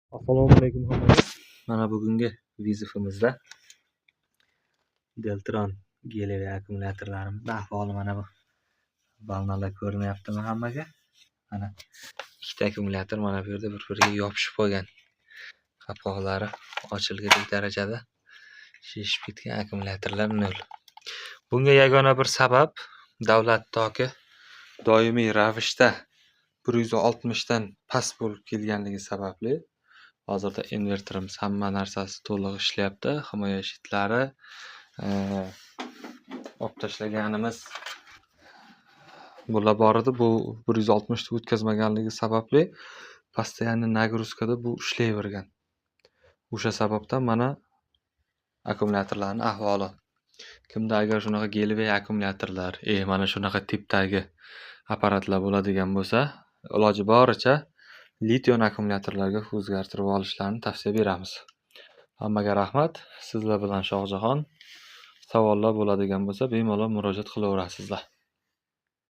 Assalomu alaykum hammaga. Mana bugungi вызов imizda Deltron гелевый akkumulyatorlarimizni ahvoli mana bu. Волна lar ko'rinyaptimi hammaga? Mana ikkita akkumulyator mana bu yerda bir-biriga yopishib qolgan. Qopqoqlari ochilgudek darajada shishib ketgan, akkumulyatorlar nol. Bunga yagona bir sabab davlat toki doimiy ravishda 160 dan past bo'lib kelganligi sababli hozirda invertorimiz hamma narsasi to'liq ishlayapti. Himoya щит lari olib tashlaganimiz bular bor edi. Bu 160 ta o'tkazmaganligi sababli постоянный нагрузка da bu ishlayvergan. O'sha sababdan mana akkumulyatorlarning ahvoli. Kimda agar shunaqa гелевый akkumulyatorlar, mana shunaqa tipdagi apparatlar bo'ladigan bo'lsa, iloji boricha Litiy akkumulyatorlarga o'zgartirib olishlarini tavsiya beramiz. Hammaga rahmat. Sizlar bilan Shohjahon. Savollar bo'ladigan bo'lsa, bemalol murojaat qilaverasizlar.